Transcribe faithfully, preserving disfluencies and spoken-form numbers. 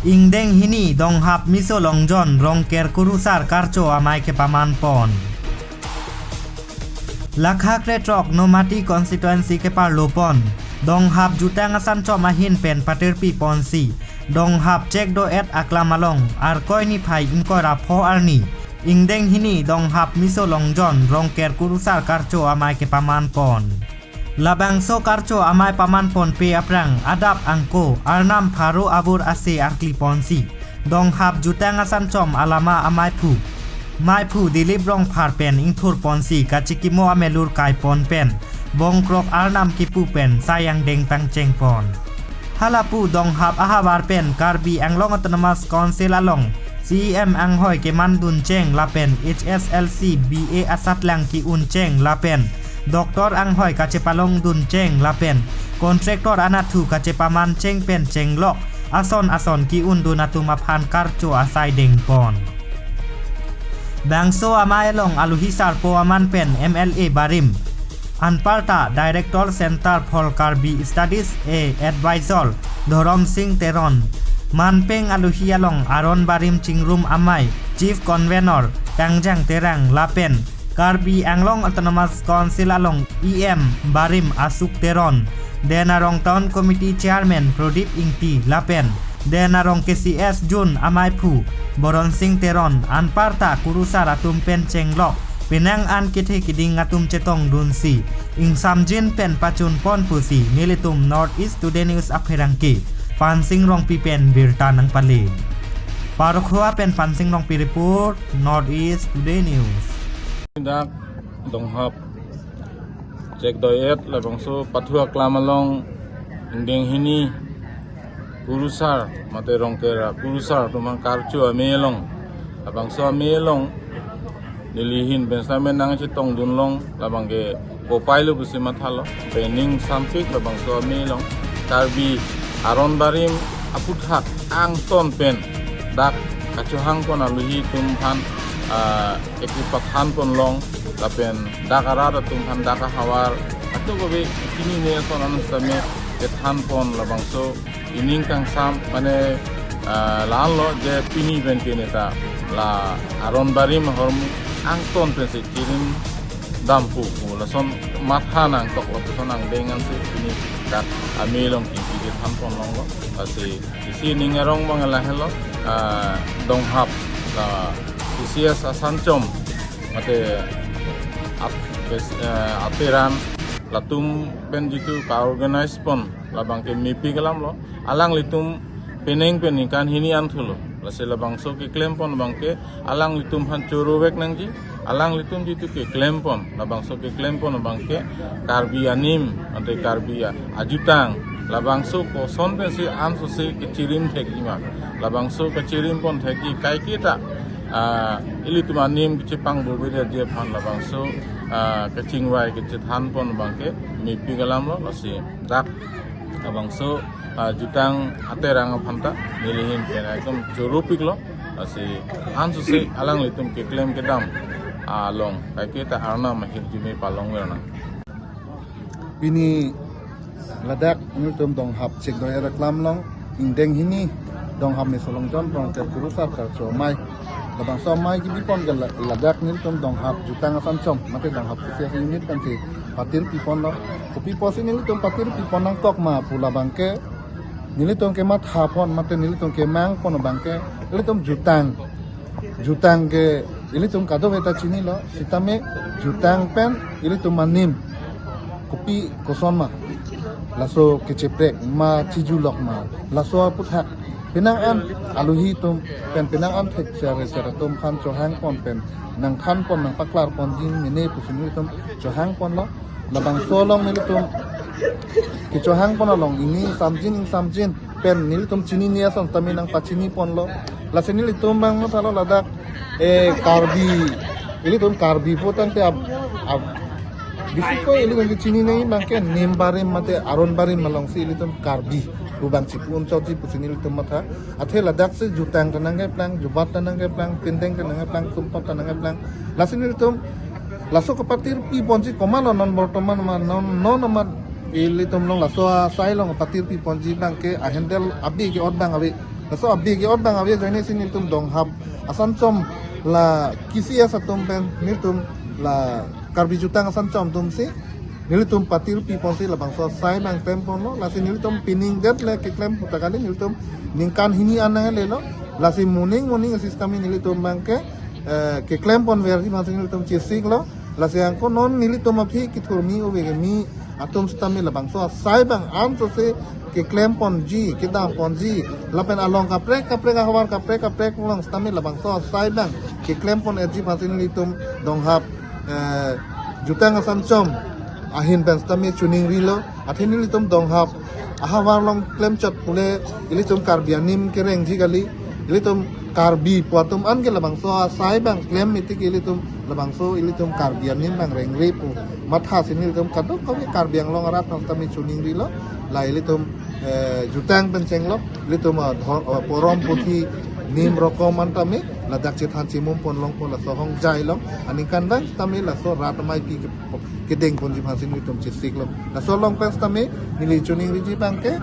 Ingdeng hini Donghap Miso Longjon Rongker Kurusar Karcho amei kepaman pon. Lakha kre throk Nomati constituency keparlo pon Donghap jutang asanchom ahin pen patirpi ponsi Donghap chekdo-et aklam along Arkoi niphai ingkoi ra pho arni ingdeng hini Donghap Miso Longjon Rongker Kurusar Karcho amei kepaman pon. Labangso karcho amei paman ponpe aphrang adap angko Arnam pharo abur ase arkli ponsi Donghap jutang asanchom alama ameiphu, meiphu Dilip Rongphar pen ingthur ponsi kachikimo amelur kai pon pen bongkrok Arnam kipu pen sai angdeng pangcheng pon. Halapu Donghap ahavar pen Karbi Anglong Autonomous Council along C E M anghoi kemandun cheng lapen H S L C B A asatlang ki-un cheng lapen doctor anghoi kachepalongdun cheng lapen contractor anatthu kachepaman cheng pen chenglok ason ason ki-undun atum aphan karcho asai deng pon. Bangso amei along alohi sarpo aman pen M L A barim, anparta Director Center for Karbi Studies A Advisor Dhorom Singh Teron, manpeng alohi along aron barim chingrum amei Chief Convener Kangjang Terang lapen Karbi Anglong Autonomous Council along E M barim Asuk Teron, Den Arong Town Committee Chairman Prodip Ingti lapen Den Arong K C S Jun ameiphu Boron Singh Teron anparta kurusar atum pen chenglok penang an kethe keding atum chetongdunsi ingsamjin pen pachun pon pusi nelitum North East Today News apherangke Pansing Rongpi pen birta nangpale. Parokhowa pen Pansing Rongpi report, North East Today News. Dak Donghap chekdo-et labangso pathu aklam along ingdeng hini kurusar mate Rongker kurusar atum aphan karcho amei along, labangso amei along neli ahin pen sitame nangchetongdun long, labang ke kopai lo pusi mathalo. Pen ning sampik labangso amei along Karbi aron barim aputhak angton pen dak kachohang pon alohi atum aphan, ah, ekri pathan pon long lapen dak arat atum aphan dak ahavar atum kave chinine ason an sitame kethan pon labangso ining kangsam mane, ah, la-an lo je pini pen ke neta la aron barim ahormu angton pensi chirim dampo pu lason matha nangtok lapuson angdeng ansi pini dak amei along kiki kethan pon longlo. Lasi isi ning arong abang lahelo, ah, Donghap la K C S asanchom mate ap-, kes-, eh, ateran latum pen jitu ka-organize pon labang ke mepik alam lo. Alanglitum penang pen ningkan hini an thulo. Lasi labangso keklem pon abang ke alanglitum aphan chorovek nangji. Alanglitum jitu keklem pon, labangso keklem pon abang ke Karbi anim ante Karbi a-, ajutang labangso koson pensi ansose kechirim thekji ma, labangso kechirim pon thekji kaiketa, ah, ilitum anim kechepang bobede aphan labangso, ah, kechingvai kechethan pon abang ke mepik alam lo. Lasi dak labangso, ah, jutang aterang aphan ta neli ahin pen ekdom choropik lo. Lasi ansose alanglitum keklem kedam along kaiketa Arnam ahirjume palongver nang. Pini ladak nelitum Donghap chekdo-et aklam along ingdeng hini Donghap Miso Longjon Rongker Kurusar Karcho amei, labangso amei kebi pon ke la-, ladak nelitum Donghap jutang asanchom mate Donghap K C S unit pensi patirpi ponlo. Kopi pusi nelitum patirpi pon nangtok ma pu labang ke nelitum kematha pon mate nelitum kemang pon abang ke ilitum jutang, jutang ke ilitum kadokave ta chinilo, sitame jutang pen ilitum anim kopi koson ma, laso kecheprek ma, chijulok ma, laso aputhak penang an alohi atum pen penang an thek sere sere atum aphan chohang pon pen nangthan pon nangpaklar ponji mene pusi nelitum chohang ponlo. Labangso along nelitum kechohang pon along ining samjin ingsamjin pen nelitum chinine ason sitame nangpachini ponlo. Lasi nelitum abang mathalo ladak, eh, Karbi, ilitum Karbi pu tangte ab-, ab-, bisi ko ilitum kechinine abang ke nim barim mate aron barim alongsi ilitum Karbi pu abang chipu-un chotji pusi nelitum matha. Athe ladak si jutang ta nangkeplang, jubat ta nangkeplang, pindeng ta nangkeplang, sumpot ta nangkeplang. Lasi nelitum laso kepatirpi ponji komatlo non bortoman ma non, non amat ilitum along laso asai along patirpi ponji abang ke ahendel abi ke-ot abang abi. Laso abi ke-ot abang ave ajoine si nelitum Donghap Asanchom la K C S atum pen nelitum la Karbi Jutang Asanchom atum si nelitum patir pi ponsi labangso asai abang klem ponlo. Lasi nelitum pining det le keklem puta kali, nelitum ningkan hini an nanglelo. Lasi moning moning asistami nelitum abang ke eh, keklem ponverji aphansi nelitum chesiklo. Lasi angko non nelitum aphi kethurmi ove kemi atum sitame labangso asai abang ansose keklem ponji, kedam ponji, lapen along kaprek kaprek, ahavar kaprek kaprek along sitame labangso asai abang keklem pon-etji aphansi nelitum Donghap eh, Jutang Asanchom ahin pen sitame choningrilo. Athe nelitum Donghap ahavar along klemchot pule ilitum Karbi anim kerengji kali. Ilitum Karbi pu atum an ke labangso asai abang klem mati ke ilitum labangso ilitum Karbi anim abang rengre pu matha si nelitum kadokave Karbi Anglong arat aphan sitame choningrilo. La ilitum eh, jutang pen chenglok, ilitum ah, dhor- ah, porom puthi nim rokom an tame ladak chethan chimum pon long pon laso hongjai along aningkan abang sitame laso rat amei pi ke- kedeng ponji aphansi nelitum chesiklo. Laso along pen sitame neli choningriji abang ke